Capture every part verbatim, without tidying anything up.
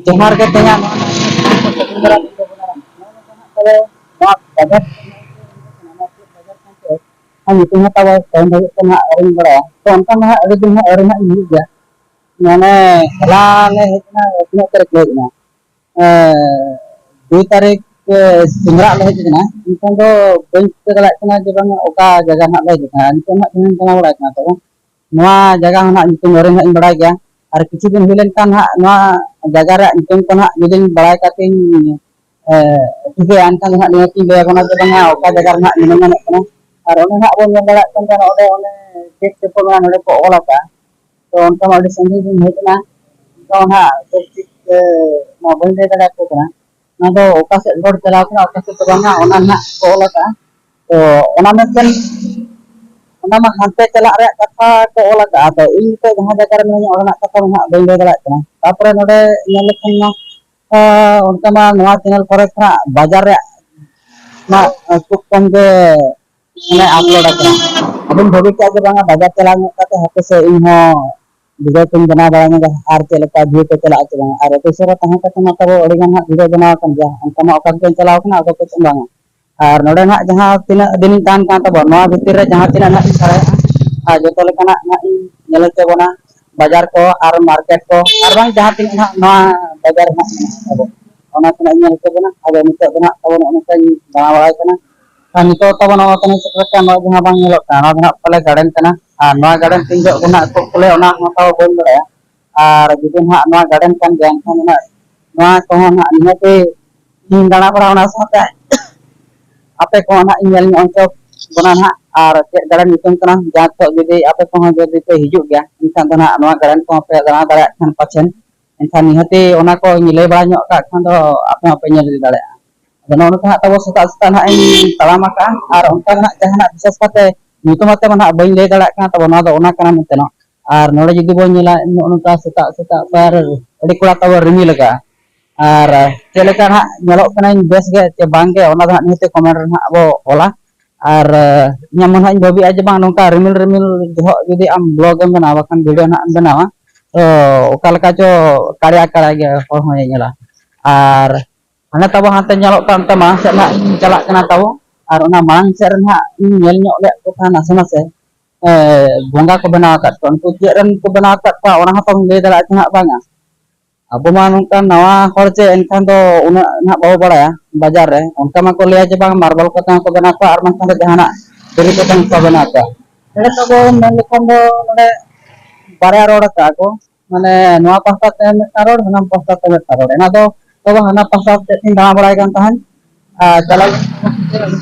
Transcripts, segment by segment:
ᱡᱚᱦᱟᱨ ᱜᱮ᱾ ᱛᱮᱦᱮᱧᱟᱜ ᱱᱚᱣᱟ ᱱᱚᱣᱟ ᱵᱟᱡᱟᱨ, ᱟᱨ ᱧᱩᱛᱩᱢ ᱦᱚᱸ ᱛᱟᱵᱚ ᱛᱮᱦᱮᱧ ᱫᱷᱟᱹᱵᱤᱡ ᱛᱮ ᱱᱟᱦᱟᱜ ᱟᱹᱣᱨᱤᱧ ᱵᱟᱲᱟᱭᱟ᱾ ᱛᱚ, ᱚᱱᱠᱟ ᱢᱟ ᱦᱟᱸᱜ ᱟᱹᱰᱤ ᱫᱤᱱ ᱦᱟᱸᱜ ᱟᱹᱣᱨᱤ ᱦᱟᱸᱜ ᱤᱧ ᱦᱤᱡᱩᱜ ᱜᱮᱭᱟ᱾ ᱢᱟᱱᱮ, ᱦᱚᱞᱟ ᱞᱮ ᱦᱮᱡ ᱮᱱᱟ, ᱛᱤᱱᱟᱹᱜ ᱛᱟᱹᱨᱤᱠᱷ ᱞᱮ ᱦᱮᱡ ᱮᱱᱟ? ᱮᱸ, ᱫᱩᱭ ᱛᱟᱹᱨᱤᱠᱷ, ᱮ, ᱥᱤᱸᱜᱟᱲᱟᱜ ᱞᱮ ᱦᱮᱡ ᱟᱠᱟᱱᱟ᱾ ᱱᱤᱛᱚᱝ ᱫᱚ ᱵᱟᱹᱧ ᱴᱷᱤᱠᱟᱹ ᱫᱟᱲᱮᱭᱟᱜ ᱠᱟᱱᱟ ᱡᱮ ᱵᱟᱝ ᱚᱠᱟ ᱡᱟᱭᱜᱟ ᱱᱟᱦᱟᱜ ᱞᱮ ᱦᱮᱡ ᱟᱠᱟᱱᱟ᱾ ᱱᱤᱛᱚᱝ ᱱᱟᱦᱟᱜ ᱛᱮᱦᱮᱧ ᱫᱟᱬᱟ ᱵᱟᱲᱟᱭ ᱠᱟᱱᱟ᱾ ᱛᱚ, ᱱᱚᱣᱟ ᱡᱟᱭᱜᱟ ᱦᱚᱸ ᱱᱟᱦᱟᱜ ᱧᱩᱛᱩᱢ ᱟᱹᱣᱨᱤ ᱱᱟᱦᱟᱜ ᱤᱧ ᱵᱟᱲᱟᱭ ᱜᱮᱭᱟ᱾ ᱟᱨ ᱠᱤᱪᱷᱩ ᱫᱤᱱ ᱦᱩᱭ ᱞᱮᱱᱠᱷᱟᱱ ᱱᱟᱦᱟᱜ ᱱᱚᱣᱟ ᱡᱟᱭᱜᱟ ᱨᱮᱭᱟᱜ ᱧᱩᱛᱩᱢ ᱠᱚ ᱱᱟᱦᱟᱜ ᱡᱩᱫᱤᱧ ᱵᱟᱲᱟᱭ ᱠᱷᱟᱡ ᱤᱧ, ᱮ, ᱴᱷᱤᱠᱟᱹᱭᱟ, ᱮᱱᱠᱷᱟᱱ ᱫᱚ ᱱᱟᱦᱟᱜ ᱱᱤᱦᱟᱹᱛ ᱤᱧ ᱞᱟᱹᱭ ᱟᱵᱚᱱᱟ ᱡᱮ ᱵᱟᱝᱟ ᱚᱠᱟ ᱡᱟᱭᱜᱟ ᱨᱮ ᱱᱟᱦᱟᱜ ᱧᱮᱞ ᱧᱟᱢᱚᱜ ᱠᱟᱱᱟ᱾ ᱟᱨ ᱚᱸᱰᱮ ᱱᱟᱦᱟᱜ ᱵᱚᱱ ᱧᱮᱞ ᱫᱟᱲᱮᱭᱟᱜ ᱠᱟᱱ ᱜᱮᱭᱟ, ᱚᱸᱰᱮ ᱚᱱᱮ ᱪᱮᱫ ᱪᱚᱠᱚ ᱢᱮᱱᱟ ᱱᱚᱰᱮ ᱠᱚ ᱚᱞ ᱟᱠᱟᱫᱼᱟ᱾ ᱛᱚ ᱚᱱᱠᱟ ᱢᱟ ᱟᱹᱰᱤ ᱥᱟᱺᱜᱤᱧ ᱨᱤᱧ ᱦᱮᱡ ᱮᱱᱟ, ᱚᱱᱠᱟ ᱢᱟ ᱱᱟᱦᱟᱜ ᱵᱮᱥ ᱴᱷᱤᱠ, ᱮ, ᱢᱟ ᱵᱟᱹᱧ ᱞᱟᱹᱭ ᱫᱟᱲᱮᱭᱟᱠᱚ ᱠᱟᱱᱟ᱾ ᱚᱱᱟ ᱫᱚ ᱚᱠᱟ ᱥᱮᱫ ᱨᱳᱰ ᱪᱟᱞᱟᱣ ᱠᱟᱱᱟ, ᱚᱠᱟ ᱥᱮᱫ ᱫᱚ ᱵᱟᱝᱟ, ᱚᱱᱟ ᱱᱟᱦᱟᱜ ᱠᱚ ᱚᱞ ᱟᱠᱟᱫᱼᱟ᱾ ᱛᱚ ᱚᱱᱟ ᱢᱮᱱᱠᱷᱟᱱ ᱚᱱᱟ ᱢᱟ ᱦᱟᱱᱛᱮ ᱪᱟᱞᱟᱜ ᱨᱮᱭᱟᱜ ᱠᱟᱛᱷᱟ ᱠᱚ ᱚᱞ ᱟᱠᱟᱫᱼᱟ᱾ ᱛᱚ ᱤᱧ ᱱᱤᱛᱚᱜ ᱡᱟᱦᱟᱸ ᱡᱟᱭᱜᱟ ᱨᱮ ᱢᱤᱱᱟᱹᱧᱟ, ᱚᱸᱰᱮᱱᱟᱜ ᱠᱟᱛᱷᱟ ᱢᱟ ᱱᱟᱦᱟᱜ ᱵᱟᱹᱧ ᱞᱟᱹᱭ ᱫᱟᱲᱮᱭᱟᱜ ᱠᱟᱱᱟ᱾ ᱛᱟᱨᱯᱚᱨᱮ ᱱᱚᱰᱮ ᱧᱮᱞ ᱞᱮᱠᱷᱟᱱ ᱢᱟ, ᱮ, ᱚᱱᱠᱟ ᱢᱟ ᱱᱚᱣᱟ ᱪᱮᱱᱮᱞ ᱠᱚᱨᱮ ᱠᱷᱚᱱᱟᱜ ᱵᱟᱡᱟᱨ ᱨᱮᱭᱟᱜ ᱱᱟᱜ ᱠᱷᱩᱵ ᱠᱚᱢ ᱜᱮ ᱢᱟᱱᱮ ᱟᱯᱞᱳᱰ ᱟᱠᱟᱱᱟ᱾ ᱟᱫᱚᱧ ᱵᱷᱟᱹᱵᱤ ᱠᱮᱫᱼᱟ ᱡᱮ ᱵᱟᱝᱟ ᱵᱟᱡᱟᱨ ᱪᱟᱞᱟᱣ ᱧᱚᱜ ᱠᱟᱛᱮ ᱦᱟᱯᱮ ᱥᱮ ᱤᱧ ᱦᱚᱸ ᱵᱷᱤᱰᱤᱭᱳ ᱠᱚᱧ ᱵᱮᱱᱟᱣ ᱵᱟᱲᱟ ᱧᱚᱜᱟ ᱟᱨ ᱪᱮᱫ ᱞᱮᱠᱟ ᱵᱷᱤᱭᱩ ᱠᱚ ᱪᱟᱞᱟᱜᱼᱟ ᱪᱮ ᱵᱟᱝᱟ᱾ ᱟᱨ ᱟᱹᱛᱩ ᱥᱩᱨ ᱨᱮ ᱛᱟᱦᱮᱸ ᱠᱟᱛᱮ ᱢᱟ ᱛᱟᱵᱚ ᱟᱹᱰᱤ ᱜᱟᱱ ᱦᱟᱸᱜ ᱵᱷᱤᱰᱤᱭᱳ ᱵᱮᱱᱟᱣ ᱟᱠᱟᱱ ᱜᱮᱭᱟ, ᱚᱱᱠᱟ ᱢᱟ ᱚᱠᱟ ᱠᱚᱧ ᱪᱟᱞᱟᱣ ᱠᱟᱱᱟ ᱚᱠᱟ ᱠᱚ ᱪᱮᱫ ᱵᱟᱝᱟ᱾ ᱟᱨ ᱱᱚᱰᱮ ᱱᱟᱦᱟᱜ ᱡᱟᱦᱟᱸ ᱛᱤᱱᱟᱹᱜ ᱫᱤᱱᱤᱧ ᱛᱟᱦᱮᱱ ᱠᱟᱱ ᱛᱟᱵᱚᱱᱟ, ᱱᱚᱣᱟ ᱵᱷᱤᱛᱤᱨ ᱨᱮ ᱡᱟᱦᱟᱸ ᱛᱤᱱᱟᱹᱜ ᱱᱟᱦᱟᱜ ᱤᱧ ᱫᱟᱲᱮᱭᱟᱜᱼᱟ, ᱟᱨ ᱡᱚᱛᱚ ᱞᱮᱠᱟᱱᱟᱜ ᱱᱟᱦᱟᱜ ᱤᱧ ᱧᱮᱞ ᱦᱚᱪᱚ ᱵᱚᱱᱟ, ᱵᱟᱡᱟᱨ ᱠᱚ ᱟᱨ ᱢᱟᱨᱠᱮᱴ ᱠᱚ, ᱟᱨ ᱵᱟᱝ ᱡᱟᱦᱟᱸ ᱛᱤᱱᱟᱹᱜ ᱱᱟᱦᱟᱜ ᱱᱚᱣᱟ ᱵᱟᱡᱟᱨ ᱨᱮ ᱱᱟᱦᱟᱜ ᱢᱮᱱᱟᱜ ᱛᱟᱵᱚᱱ, ᱚᱱᱟ ᱠᱚ ᱱᱟᱦᱟᱜ ᱤᱧ ᱧᱮᱞ ᱦᱚᱪᱚ ᱵᱚᱱᱟ᱾ ᱟᱫᱚ ᱱᱤᱛᱚᱜ ᱫᱚ ᱱᱟᱦᱟᱜ ᱛᱟᱵᱚᱱ ᱱᱚᱜᱼᱚ ᱱᱚᱝᱠᱟᱧ ᱫᱟᱬᱟ ᱵᱟᱲᱟᱭ ᱠᱟᱱᱟ᱾ ᱟᱨ ᱱᱤᱛᱚᱜ ᱛᱟᱵᱚᱱ ᱱᱚᱣᱟ ᱛᱟᱵᱚᱱ ᱥᱮᱴᱮᱨ ᱟᱠᱟᱱ, ᱱᱚᱣᱟ ᱡᱟᱦᱟᱸ ᱵᱟᱝ ᱧᱮᱞᱚᱜ ᱠᱟᱱᱟ, ᱱᱚᱣᱟ ᱫᱚ ᱱᱟᱦᱟᱜ ᱯᱟᱞᱮ ᱜᱟᱨᱰᱮᱱ ᱠᱟᱱᱟ᱾ ᱟᱨ ᱱᱚᱣᱟ ᱜᱟᱨᱰᱮᱱ ᱛᱤᱱ ᱡᱚᱦᱚᱜ ᱠᱚ ᱱᱟᱦᱟᱜ ᱠᱚ ᱠᱷᱩᱞᱟᱹᱭᱟ, ᱚᱱᱟ ᱦᱚᱸ ᱛᱟᱵᱚ ᱵᱟᱹᱧ ᱵᱟᱲᱟᱭᱟ᱾ ᱟᱨ ᱡᱩᱫᱤ ᱱᱟᱦᱟᱜ ᱱᱚᱣᱟ ᱜᱟᱨᱰᱮᱱ ᱠᱟᱱ ᱜᱮᱭᱟ, ᱮᱱᱠᱷᱟᱱ ᱫᱚ ᱱᱟᱦᱟᱜ ᱱᱚᱣᱟ ᱠᱚᱦᱚᱸ ᱱᱟᱦᱟᱜ ᱱᱤᱦᱟᱹᱛᱤ ᱤᱧ ᱫᱟᱬᱟ ᱵᱟᱲᱟ, ᱚᱱᱟ ᱥᱟᱶᱛᱮ ᱟᱯᱮ ᱠᱚᱦᱚᱸ ᱱᱟᱦᱟᱜ ᱤᱧ ᱧᱮᱞ ᱧᱚᱜ ᱦᱚᱪᱚ ᱵᱚᱱᱟ ᱱᱟᱦᱟᱜ᱾ ᱟᱨ ᱪᱮᱫ ᱜᱟᱨᱰᱮᱱ ᱧᱩᱛᱩᱢ ᱠᱟᱱᱟ, ᱡᱟᱦᱟᱸ ᱛᱤᱥᱚᱜ ᱡᱩᱫᱤ ᱟᱯᱮ ᱠᱚᱦᱚᱸ ᱡᱩᱫᱤ ᱯᱮ ᱦᱤᱡᱩᱜ ᱜᱮᱭᱟ, ᱮᱱᱠᱷᱟᱱ ᱫᱚ ᱱᱟᱦᱟᱜ ᱱᱚᱣᱟ ᱜᱟᱨᱰᱮᱱ ᱠᱚᱦᱚᱸ ᱯᱮ ᱫᱟᱬᱟ ᱫᱟᱲᱮᱭᱟᱜ ᱠᱷᱟᱱ ᱯᱟᱪᱷᱮᱱ, ᱮᱱᱠᱷᱟᱱ ᱱᱤᱦᱟᱹᱛᱤ ᱚᱱᱟ ᱠᱚᱧ ᱞᱟᱹᱭ ᱵᱟᱲᱟ ᱧᱚᱜ ᱠᱟᱜ ᱠᱷᱟᱱ ᱫᱚ ᱟᱯᱮ ᱦᱚᱸᱯᱮ ᱧᱮᱞ ᱤᱫᱤ ᱫᱟᱲᱮᱭᱟᱜᱼᱟ᱾ ᱟᱫᱚ ᱱᱚᱜᱼᱚ ᱱᱚᱝᱠᱟ ᱦᱟᱸᱜ ᱛᱟᱵᱚ ᱥᱮᱛᱟᱜ ᱥᱮᱛᱟᱜ ᱱᱟᱦᱟᱜ ᱤᱧ ᱛᱟᱲᱟᱢ ᱟᱠᱟᱜᱼᱟ, ᱟᱨ ᱚᱱᱠᱟ ᱱᱟᱦᱟᱜ ᱡᱟᱦᱟᱱᱟᱜ ᱵᱤᱥᱮᱥ ᱠᱟᱛᱮ ᱧᱩᱛᱩᱢ ᱟᱛᱮ ᱢᱟ ᱱᱟᱦᱟᱜ ᱵᱟᱹᱧ ᱞᱟᱹᱭ ᱫᱟᱲᱮᱭᱟᱜ ᱠᱟᱱᱟ, ᱛᱟᱵᱚ ᱱᱚᱣᱟ ᱫᱚ ᱚᱱᱟ ᱠᱟᱱᱟ ᱢᱮᱱᱛᱮ ᱱᱟᱦᱟᱜ᱾ ᱟᱨ ᱱᱚᱰᱮ ᱡᱩᱫᱤ ᱵᱚᱱ ᱧᱮᱞᱟ, ᱱᱚᱜᱼᱚ ᱱᱚᱝᱠᱟ ᱥᱮᱛᱟᱜ ᱥᱮᱛᱟᱜ ᱯᱟᱭᱟᱨ ᱟᱹᱰᱤ ᱠᱚᱲᱟ ᱛᱟᱵᱚ ᱨᱤᱢᱤᱞ ᱟᱠᱟᱜᱼᱟ, ᱟᱨ ᱪᱮᱫ ᱞᱮᱠᱟ ᱱᱟᱦᱟᱜ ᱧᱮᱞᱚᱜ ᱠᱟᱱᱟᱧ ᱵᱮᱥ ᱜᱮ ᱪᱮ ᱵᱟᱝ ᱜᱮ, ᱚᱱᱟ ᱫᱚ ᱦᱟᱸᱜ ᱱᱤᱦᱟᱹᱛ ᱠᱚᱢᱮᱱᱴ ᱨᱮ ᱱᱟᱦᱟᱜ ᱵᱚ ᱚᱞᱟ᱾ ᱟᱨ ᱤᱧᱟᱹᱜ ᱢᱚᱱᱮ ᱦᱟᱸᱜ ᱤᱧ ᱵᱷᱟᱹᱵᱤᱭᱮᱫᱼᱟ ᱡᱮ ᱵᱟᱝ, ᱱᱚᱝᱠᱟ ᱨᱤᱢᱤᱞ ᱨᱤᱢᱤᱞ ᱡᱚᱦᱚᱜ ᱡᱩᱫᱤ ᱟᱢ ᱵᱞᱚᱜ ᱮᱢ ᱵᱮᱱᱟᱣᱟ, ᱵᱟᱠᱷᱟᱱ ᱵᱷᱤᱰᱤᱭᱳ ᱱᱟᱦᱟᱜ ᱮᱢ ᱵᱮᱱᱟᱣᱟ, ᱛᱚ ᱚᱠᱟ ᱞᱮᱠᱟ ᱪᱚ ᱠᱟᱲᱭᱟ ᱠᱟᱲᱭᱟ ᱜᱮ ᱦᱚᱲ ᱦᱚᱸ ᱧᱮᱧᱮᱞᱟ᱾ ᱟᱨ ᱦᱟᱱᱮ ᱛᱟᱵᱚ ᱦᱟᱱᱛᱮ ᱧᱮᱞᱚᱜ ᱠᱟᱱ ᱛᱟᱢᱟ, ᱥᱮᱫ ᱱᱟᱦᱟᱜ ᱤᱧ ᱪᱟᱞᱟᱜ ᱠᱟᱱᱟ ᱛᱟᱵᱚ, ᱟᱨ ᱚᱱᱟ ᱢᱟᱲᱟᱝ ᱥᱮᱫ ᱨᱮ ᱱᱟᱦᱟᱜ ᱤᱧ ᱧᱮᱞ ᱧᱚᱜ ᱞᱮᱫ ᱠᱚ ᱠᱷᱟᱱ ᱱᱟᱥᱮ ᱱᱟᱥᱮ, ᱮ, ᱵᱚᱸᱜᱟ ᱠᱚ ᱵᱮᱱᱟᱣ ᱟᱠᱟᱫ ᱠᱚᱣᱟ᱾ ᱩᱱᱠᱩ ᱪᱮᱫ ᱨᱮᱱ ᱠᱚ ᱵᱮᱱᱟᱣ ᱟᱠᱟᱫ ᱠᱚᱣᱟ, ᱚᱱᱟ ᱦᱚᱸ ᱛᱟᱵᱚᱱ ᱞᱟᱹᱭ ᱫᱟᱲᱮᱭᱟᱜ ᱠᱟᱱᱟ ᱵᱟᱝᱟ? ᱟᱵᱚ ᱢᱟ ᱱᱚᱝᱠᱟᱱ ᱱᱟᱣᱟ ᱦᱚᱲ ᱪᱮ, ᱮᱱᱠᱷᱟᱱ ᱫᱚ ᱩᱱᱟᱹᱜ ᱱᱟᱦᱟᱜ ᱵᱟᱵᱚ ᱵᱟᱲᱟᱭᱟ᱾ ᱵᱟᱡᱟᱨ ᱨᱮ ᱚᱱᱠᱟ ᱢᱟᱠᱚ ᱞᱟᱹᱭᱟ ᱡᱮ ᱵᱟᱝ, ᱢᱟᱨᱵᱚᱞ ᱠᱚᱛᱮ ᱦᱚᱸᱠᱚ ᱵᱮᱱᱟᱣ ᱠᱚᱣᱟ, ᱟᱨ ᱵᱟᱝᱠᱷᱟᱱ ᱫᱚ ᱡᱟᱦᱟᱱᱟᱜ ᱫᱷᱤᱨᱤ ᱠᱚᱛᱮ ᱦᱚᱸᱠᱚ ᱵᱮᱱᱟᱣ ᱠᱚᱣᱟ᱾ ᱱᱚᱰᱮ ᱛᱟᱵᱚ ᱢᱮᱱ ᱞᱮᱠᱷᱟᱱ ᱫᱚ ᱱᱚᱰᱮ ᱵᱟᱨᱭᱟ ᱨᱚᱲ ᱟᱠᱟᱫᱼᱟ ᱠᱚ, ᱢᱟᱱᱮ ᱱᱚᱣᱟ ᱯᱟᱦᱴᱟ ᱛᱮ ᱢᱤᱫᱴᱟᱝ ᱨᱚᱲ, ᱦᱟᱱᱟ ᱯᱟᱦᱴᱟ ᱛᱮ ᱢᱤᱫᱴᱟᱝ ᱨᱚᱲ᱾ ᱚᱱᱟ ᱫᱚ ᱛᱚᱵᱮ ᱦᱟᱱᱟ ᱯᱟᱦᱴᱟ ᱥᱮᱫ ᱤᱧ ᱫᱟᱬᱟ ᱵᱟᱲᱟᱭ ᱠᱟᱱ ᱛᱟᱦᱮᱸᱫ, ᱟᱨ ᱪᱟᱞᱟᱣ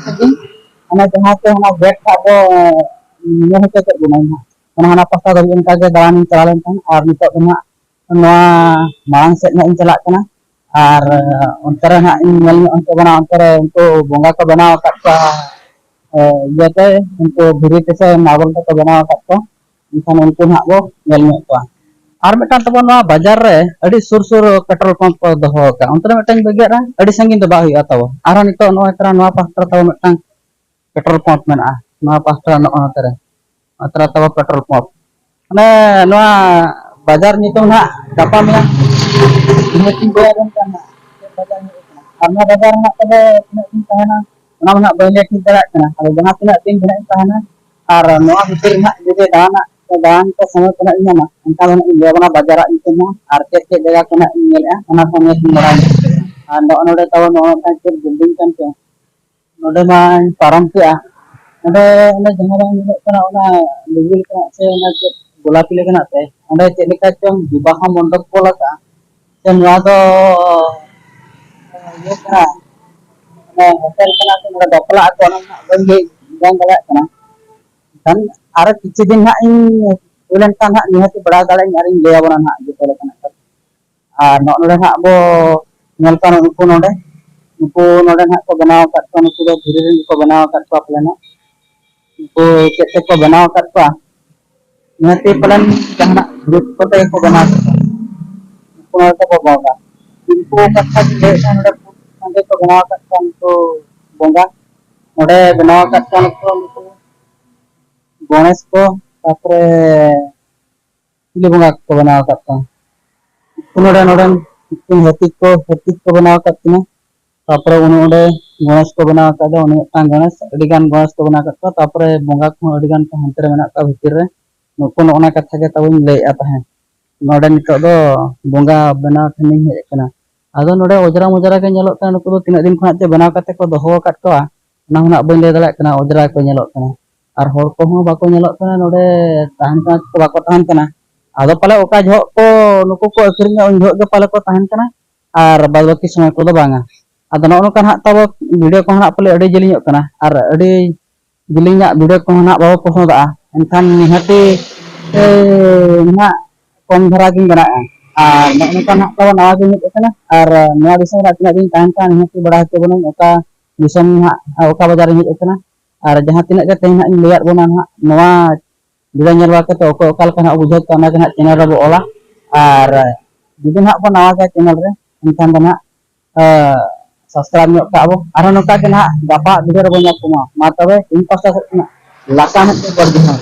ᱚᱱᱟ ᱡᱟᱦᱟᱸ ᱛᱮ ᱚᱱᱟ ᱜᱮᱴ ᱦᱟᱸᱜ ᱠᱚ ᱧᱮᱞ ᱦᱚᱪᱚ ᱠᱮᱫ ᱵᱚᱱᱟ ᱦᱟᱸᱜ, ᱚᱱᱟ ᱦᱟᱱᱟ ᱯᱟᱦᱴᱟ ᱫᱷᱟᱹᱵᱤᱡ ᱚᱱᱠᱟ ᱜᱮ ᱫᱟᱬᱟᱱᱤᱧ ᱪᱟᱞᱟᱣ ᱞᱮᱱ ᱛᱟᱦᱮᱸᱫ᱾ ᱟᱨ ᱱᱤᱛᱚᱜ ᱫᱚ ᱦᱟᱸᱜ ᱱᱚᱣᱟ ᱢᱟᱲᱟᱝ ᱥᱮᱫ ᱦᱟᱸᱜ ᱤᱧ ᱪᱟᱞᱟᱜ ᱠᱟᱱᱟ᱾ ᱟᱨ ᱚᱱᱛᱮ ᱨᱮ ᱦᱟᱸᱜ ᱤᱧ ᱧᱮᱞ ᱧᱚᱜ ᱦᱚᱪᱚ ᱵᱚᱱᱟ, ᱚᱱᱛᱮ ᱨᱮ ᱩᱱᱠᱩ ᱵᱚᱸᱜᱟ ᱠᱚ ᱵᱮᱱᱟᱣ ᱟᱠᱟᱫ ᱠᱚᱣᱟ, ᱮ, ᱤᱭᱟᱹᱛᱮ ᱩᱱᱠᱩ ᱫᱷᱤᱨᱤ ᱛᱮᱥᱮ ᱢᱟᱨᱵᱚᱞ ᱛᱮᱠᱚ ᱵᱮᱱᱟᱣ ᱟᱠᱟᱫ ᱠᱚᱣᱟ᱾ ᱮᱱᱠᱷᱟᱱ ᱩᱱᱠᱩ ᱱᱟᱦᱟᱜ ᱵᱚ ᱧᱮᱞ ᱧᱚᱜ ᱠᱚᱣᱟ᱾ ᱟᱨ ᱢᱤᱫᱴᱟᱝ ᱛᱟᱵᱚ ᱱᱚᱣᱟ ᱵᱟᱡᱟᱨ ᱨᱮ ᱟᱹᱰᱤ ᱥᱩᱨ ᱥᱩᱨ ᱯᱮᱴᱨᱳᱞ ᱯᱟᱢᱯ ᱠᱚ ᱫᱚᱦᱚ ᱟᱠᱟᱫᱼᱟ, ᱚᱱᱛᱮ ᱨᱮ ᱢᱤᱫᱴᱟᱝ ᱵᱟᱹᱜᱤᱭᱟᱜᱼᱟ, ᱟᱹᱰᱤ ᱥᱟᱺᱜᱤᱧ ᱫᱚ ᱵᱟᱝ ᱦᱩᱭᱩᱜᱼᱟ ᱛᱟᱵᱚ᱾ ᱟᱨᱦᱚᱸ ᱱᱤᱛᱚᱜ ᱱᱚᱜᱼᱚᱭ ᱛᱚᱨᱟ ᱱᱚᱣᱟ ᱯᱟᱥᱴᱟ ᱛᱟᱵᱚ ᱢᱤᱫᱴᱟᱝ ᱯᱮᱴᱨᱳᱞ ᱯᱟᱢᱯ ᱢᱮᱱᱟᱜᱼᱟ, ᱱᱚᱣᱟ ᱯᱟᱥᱴᱟ ᱱᱚᱜᱼᱚ ᱱᱚᱛᱮ ᱨᱮ, ᱱᱚᱣᱟ ᱛᱟᱵᱚ ᱯᱮᱴᱨᱳᱞ ᱯᱟᱢᱯ᱾ ᱢᱟᱱᱮ ᱱᱚᱣᱟ ᱵᱟᱡᱟᱨ ᱧᱩᱛᱩᱢ ᱱᱟᱦᱟᱜ ᱜᱟᱯᱟ ᱢᱮᱭᱟᱝ ᱱᱤᱦᱟᱹᱛᱤᱧ ᱞᱟᱹᱭ ᱟᱵᱚᱱ ᱠᱟᱱᱟ ᱱᱟᱦᱟᱜ ᱪᱮᱫ ᱵᱟᱡᱟᱨ ᱦᱩᱭᱩᱜ ᱠᱟᱱᱟ᱾ ᱟᱨ ᱱᱚᱣᱟ ᱵᱟᱡᱟᱨ ᱨᱮᱱᱟᱜ ᱛᱚᱵᱮ ᱛᱤᱱᱟᱹᱜ ᱫᱤᱱ ᱛᱟᱦᱮᱱᱟ, ᱚᱱᱟ ᱢᱟ ᱱᱟᱦᱟᱜ ᱵᱟᱹᱧ ᱞᱟᱹᱭ ᱴᱷᱤᱠ ᱫᱟᱲᱮᱭᱟᱜ ᱠᱟᱱᱟ᱾ ᱟᱫᱚ ᱡᱟᱦᱟᱸ ᱛᱤᱱᱟᱹᱜ ᱫᱤᱱ ᱜᱮ ᱱᱟᱦᱟᱜ ᱤᱧ ᱛᱟᱦᱮᱱᱟ, ᱟᱨ ᱱᱚᱣᱟ ᱵᱷᱤᱛᱤᱨ ᱨᱮ ᱱᱟᱦᱟᱜ ᱡᱩᱫᱤ ᱫᱟᱬᱟᱱᱟᱜ ᱥᱮ ᱫᱟᱬᱟᱱ ᱠᱚ ᱥᱚᱢᱚᱭ ᱠᱚ ᱱᱟᱦᱟᱜ ᱤᱧ ᱧᱟᱢᱟ, ᱮᱱᱠᱷᱟᱱ ᱫᱚ ᱱᱟᱦᱟᱜ ᱤᱧ ᱞᱟᱹᱭ ᱟᱵᱚᱱᱟ ᱵᱟᱡᱟᱨᱟᱜ ᱧᱩᱛᱩᱢ ᱦᱚᱸ ᱟᱨ ᱪᱮᱫ ᱪᱮᱫ ᱡᱟᱭᱜᱟ ᱠᱚ ᱱᱟᱦᱟᱜ ᱤᱧ ᱧᱮᱞᱮᱜᱼᱟ, ᱚᱱᱟ ᱠᱚ ᱱᱤᱭᱟᱹ ᱤᱧ ᱵᱟᱲᱟᱭ ᱧᱚᱜ ᱠᱮᱫᱟ᱾ ᱟᱨ ᱱᱚᱜᱼᱚ ᱱᱚᱰᱮ ᱛᱟᱵᱚ ᱱᱚᱜᱼᱚ ᱢᱤᱫᱴᱟᱝ ᱪᱮᱫ ᱵᱤᱞᱰᱤᱝ ᱠᱟᱱ ᱪᱚᱝ, ᱱᱚᱰᱮ ᱢᱟᱧ ᱯᱟᱨᱚᱢ ᱠᱮᱜᱼᱟ᱾ ᱚᱸᱰᱮ, ᱚᱸᱰᱮ ᱡᱟᱦᱟᱸ ᱵᱟᱝ ᱧᱮᱞᱚᱜ ᱠᱟᱱᱟ, ᱚᱱᱟ ᱞᱩᱜᱽᱲᱤ ᱞᱮᱠᱟᱱᱟᱜ ᱥᱮ ᱚᱱᱟ ᱪᱮᱫ ᱜᱳᱞᱟᱯᱤ ᱞᱮᱠᱟᱱᱟᱜ ᱛᱮ, ᱚᱸᱰᱮ ᱪᱮᱫ ᱞᱮᱠᱟ ᱪᱚᱝ ᱵᱤᱵᱟᱦᱚ ᱢᱚᱱᱰᱚᱯ ᱠᱚ ᱚᱞ ᱟᱠᱟᱜᱼᱟ᱾ ᱥᱮ ᱱᱚᱣᱟ ᱫᱚ ᱤᱭᱟᱹ ᱠᱟᱱᱟ, ᱢᱟᱱᱮ ᱦᱳᱴᱮᱞ ᱠᱟᱱᱟ ᱥᱮ ᱱᱚᱰᱮ ᱵᱟᱯᱞᱟᱜ ᱟᱠᱚ, ᱚᱱᱟ ᱢᱟ ᱵᱟᱹᱧ ᱞᱟᱹᱭ, ᱵᱟᱹᱧ ᱫᱟᱲᱮᱭᱟᱜ ᱠᱟᱱᱟ᱾ ᱮᱱᱠᱷᱟᱱ ᱟᱨᱚ ᱠᱤᱪᱷᱩ ᱫᱤᱱ ᱦᱟᱸᱜ ᱤᱧ ᱦᱩᱭ ᱞᱮᱱᱠᱷᱟᱱ ᱦᱟᱸᱜ ᱱᱤᱦᱟᱹᱛ ᱵᱟᱲᱟᱭ ᱫᱟᱲᱮᱭᱟᱜ ᱟᱹᱧ ᱟᱨᱤᱧ ᱞᱟᱹᱭ ᱟᱵᱚᱱᱟ ᱦᱟᱸᱜ ᱡᱚᱛᱚ ᱞᱮᱠᱟᱱᱟᱜ ᱠᱟᱛᱷᱟ᱾ ᱟᱨ ᱱᱚᱜᱼᱚ ᱱᱚᱰᱮ ᱦᱟᱸᱜ ᱵᱚ ᱧᱮᱞ ᱠᱚᱣᱟ ᱱᱩᱠᱩ ᱱᱚᱰᱮ, ᱱᱩᱠᱩ ᱱᱚᱰᱮ ᱦᱟᱸᱜ ᱠᱚ ᱵᱮᱱᱟᱣ ᱟᱠᱟᱫ ᱠᱚᱣᱟ, ᱱᱩᱠᱩ ᱫᱚ ᱫᱷᱤᱨᱤ ᱨᱮᱱ ᱜᱮᱠᱚ ᱵᱮᱱᱟᱣ ᱟᱠᱟᱫ ᱠᱚᱣᱟ ᱯᱟᱞᱮᱱ ᱦᱟᱸᱜ᱾ ᱱᱩᱠᱩ ᱪᱮᱫ ᱛᱮᱠᱚ ᱵᱮᱱᱟᱣ ᱟᱠᱟᱫ ᱠᱚᱣᱟ? ᱱᱤᱦᱟᱹᱛᱤ ᱯᱟᱞᱮᱱ ᱡᱟᱦᱟᱱᱟᱜ ᱵᱷᱩᱛ ᱠᱚᱛᱮ ᱜᱮᱠᱚ ᱵᱮᱱᱟᱣ ᱟᱠᱟᱫ ᱠᱚᱣᱟ᱾ ᱱᱩᱠᱩ ᱱᱚᱰᱮ ᱠᱚ ᱵᱚᱸᱜᱟ᱾ ᱩᱱᱠᱩ ᱠᱟᱛᱷᱟ ᱜᱮ ᱞᱟᱹᱭᱮᱫ ᱛᱟᱦᱮᱸ, ᱱᱚᱰᱮ ᱥᱟᱸᱜᱮ ᱠᱚ ᱵᱮᱱᱟᱣ ᱟᱠᱟᱫ ᱠᱚᱣᱟ ᱩᱱᱠᱩ ᱵᱚᱸᱜᱟ᱾ ᱱᱚᱰᱮ ᱵᱮᱱᱟᱣ ᱟᱠᱟᱫ ᱠᱚᱣᱟ ᱱᱩᱠᱩ ᱜᱚᱬᱮᱥ ᱠᱚ, ᱛᱟᱯᱚᱨᱮ ᱪᱤᱞᱤ ᱵᱚᱸᱜᱟ ᱠᱚ ᱵᱮᱱᱟᱣ ᱟᱠᱟᱫ ᱠᱚᱣᱟ? ᱩᱱᱠᱩ ᱱᱚᱰᱮ, ᱱᱚᱰᱮᱱ ᱩᱱᱠᱤᱱ ᱦᱟᱹᱛᱤ ᱠᱚ, ᱦᱟᱹᱛᱤ ᱠᱚ ᱵᱮᱱᱟᱣ ᱟᱠᱟᱫ ᱠᱤᱱᱟ᱾ ᱛᱟᱯᱚᱨᱮ ᱩᱱᱤ ᱚᱸᱰᱮ ᱜᱚᱬᱮᱥ ᱠᱚ ᱵᱮᱱᱟᱣ ᱟᱠᱟᱫ ᱫᱚ, ᱩᱱᱤ ᱢᱤᱫᱴᱟᱝ ᱜᱚᱬᱮᱥ, ᱟᱹᱰᱤ ᱜᱟᱱ ᱜᱚᱬᱮᱥ ᱠᱚ ᱵᱮᱱᱟᱣ ᱟᱠᱟᱫ ᱠᱚᱣᱟ᱾ ᱛᱟᱯᱚᱨᱮ ᱵᱚᱸᱜᱟ ᱠᱚᱦᱚᱸ ᱟᱹᱰᱤ ᱜᱟᱱ ᱠᱚ ᱦᱟᱱᱛᱮ ᱨᱮ ᱢᱮᱱᱟᱜ ᱠᱚᱣᱟ ᱵᱷᱤᱛᱤᱨ ᱨᱮ᱾ ᱱᱩᱠᱩ ᱱᱚᱜᱼᱚ ᱱᱟ ᱠᱟᱛᱷᱟ ᱜᱮ ᱛᱟᱵᱚᱧ ᱞᱟᱹᱭᱮᱫᱼᱟ ᱛᱟᱦᱮᱸᱫ᱾ ᱱᱚᱰᱮ ᱱᱤᱛᱚᱜ ᱫᱚ ᱵᱚᱸᱜᱟ ᱵᱮᱱᱟᱣ ᱴᱷᱮᱱᱤᱧ ᱦᱮᱡ ᱟᱠᱟᱱᱟ᱾ ᱟᱫᱚ ᱱᱚᱰᱮ ᱚᱡᱽᱨᱟ ᱢᱚᱡᱽᱨᱟ ᱜᱮ ᱧᱮᱞᱚᱜ ᱠᱟᱱᱟ, ᱱᱩᱠᱩ ᱫᱚ ᱛᱤᱱᱟᱹᱜ ᱫᱤᱱ ᱠᱷᱚᱱᱟᱜ ᱪᱚ ᱵᱮᱱᱟᱣ ᱠᱟᱛᱮ ᱠᱚ ᱫᱚᱦᱚ ᱟᱠᱟᱫ ᱠᱚᱣᱟ, ᱚᱱᱟ ᱦᱚᱸ ᱱᱟᱜ ᱵᱟᱹᱧ ᱞᱟᱹᱭ ᱫᱟᱲᱮᱭᱟᱜ ᱠᱟᱱᱟ, ᱚᱡᱽᱨᱟ ᱠᱚ ᱧᱮᱞᱚᱜ ᱠᱟᱱᱟ᱾ ᱟᱨ ᱦᱚᱲ ᱠᱚᱦᱚᱸ ᱵᱟᱠᱚ ᱧᱮᱞᱚᱜ ᱠᱟᱱᱟ, ᱱᱚᱰᱮ ᱛᱟᱦᱮᱱ ᱠᱟᱱᱟ ᱠᱚ, ᱵᱟᱠᱚ ᱛᱟᱦᱮᱱ ᱠᱟᱱᱟ᱾ ᱟᱫᱚ ᱯᱟᱞᱮ ᱚᱠᱟ ᱡᱚᱦᱚᱜ ᱠᱚ ᱱᱩᱠᱩ ᱠᱚ ᱟᱹᱠᱷᱨᱤᱧᱟ, ᱩᱱ ᱡᱚᱦᱚᱜ ᱜᱮ ᱯᱟᱞᱮ ᱠᱚ ᱛᱟᱦᱮᱱ ᱠᱟᱱᱟ, ᱟᱨ ᱵᱟᱫ ᱵᱟᱹᱠᱤ ᱥᱚᱢᱚᱭ ᱠᱚᱫᱚ ᱵᱟᱝᱟ᱾ ᱟᱫᱚ ᱱᱚᱜᱼᱚ ᱱᱚᱝᱠᱟ ᱱᱟᱦᱟᱜ ᱛᱟᱵᱚ ᱵᱷᱤᱰᱤᱭᱳ ᱠᱚᱦᱚᱸ ᱱᱟᱦᱟᱜ ᱯᱟᱞᱮ ᱟᱹᱰᱤ ᱡᱮᱞᱮᱧᱚᱜ ᱠᱟᱱᱟ, ᱟᱨ ᱟᱹᱰᱤ ᱡᱮᱞᱮᱧᱟᱜ ᱵᱷᱤᱰᱤᱭᱳ ᱠᱚᱦᱚᱸ ᱱᱟᱦᱟᱜ ᱵᱟᱵᱚ ᱯᱚᱥᱚᱸᱫᱟᱜᱼᱟ, ᱮᱱᱠᱷᱟᱱ ᱱᱤᱦᱟᱹᱛᱤ ᱮ, ᱱᱟᱦᱟᱜ ᱠᱚᱢ ᱫᱷᱟᱨᱟ ᱜᱤᱧ ᱵᱮᱱᱟᱣᱮᱫᱼᱟ᱾ ᱟᱨ ᱱᱚᱜᱼᱚ ᱱᱚᱝᱠᱟ ᱱᱟᱦᱟᱜ ᱛᱟᱵᱚ ᱱᱟᱣᱟ ᱜᱤᱧ ᱦᱮᱡ ᱟᱠᱟᱱᱟ, ᱟᱨ ᱱᱚᱣᱟ ᱫᱤᱥᱚᱢ ᱨᱮ ᱛᱤᱱᱟᱹᱜ ᱫᱤᱱ ᱛᱟᱦᱮᱱ ᱠᱟᱱᱟ, ᱱᱤᱦᱟᱹᱛᱤ ᱵᱟᱲᱟᱭ ᱦᱚᱪᱚ ᱵᱚᱱᱟᱹᱧ ᱚᱠᱟ ᱫᱤᱥᱚᱢ ᱱᱟᱦᱟᱜ, ᱚᱠᱟ ᱵᱟᱡᱟᱨ ᱤᱧ ᱦᱮᱡ ᱟᱠᱟᱱᱟ᱾ ᱟᱨ ᱡᱟᱦᱟᱸ ᱛᱤᱱᱟᱹᱜ ᱜᱮ ᱛᱮᱦᱮᱧ ᱱᱟᱦᱟᱜ ᱤᱧ ᱞᱟᱹᱭᱟᱫ ᱵᱚᱱᱟ ᱱᱟᱦᱟᱜ, ᱱᱚᱣᱟ ᱵᱷᱤᱰᱤᱭᱳ ᱧᱮᱞ ᱵᱟᱲᱟ ᱠᱟᱛᱮ ᱚᱠᱚᱭ ᱚᱠᱟ ᱞᱮᱠᱟ ᱱᱟᱦᱟᱜ ᱵᱩᱡᱷᱟᱹᱣ ᱠᱮᱫᱟ, ᱚᱱᱟ ᱜᱮ ᱱᱟᱦᱟᱜ ᱪᱮᱱᱮᱞ ᱨᱮᱵᱚ ᱚᱞᱟ᱾ ᱟᱨ ᱡᱩᱫᱤ ᱱᱟᱦᱟᱜ ᱵᱚᱱ ᱱᱟᱣᱟ ᱜᱮᱭᱟ ᱪᱮᱱᱮᱞ ᱨᱮ, ᱮᱱᱠᱷᱟᱱ ᱫᱚ ᱱᱟᱦᱟᱜ ᱥᱟᱵᱥᱠᱨᱟᱭᱤᱵᱽ ᱧᱚᱜ ᱠᱟᱜᱼᱟ ᱵᱚ᱾ ᱟᱨᱦᱚᱸ ᱱᱚᱝᱠᱟ ᱜᱮ ᱱᱟᱦᱟᱜ ᱜᱟᱯᱟ ᱵᱷᱤᱰᱤᱭᱳ ᱨᱮᱵᱚᱱ ᱧᱟᱯᱟᱢᱟ᱾ ᱢᱟ ᱛᱚᱵᱮ ᱤᱧ ᱯᱟᱥᱴᱟ ᱥᱮᱫ ᱠᱷᱚᱱᱟᱜ ᱞᱟᱥᱟᱱ ᱦᱮᱡ ᱛᱮ ᱜᱚᱰ ᱡᱚᱦᱟᱨ᱾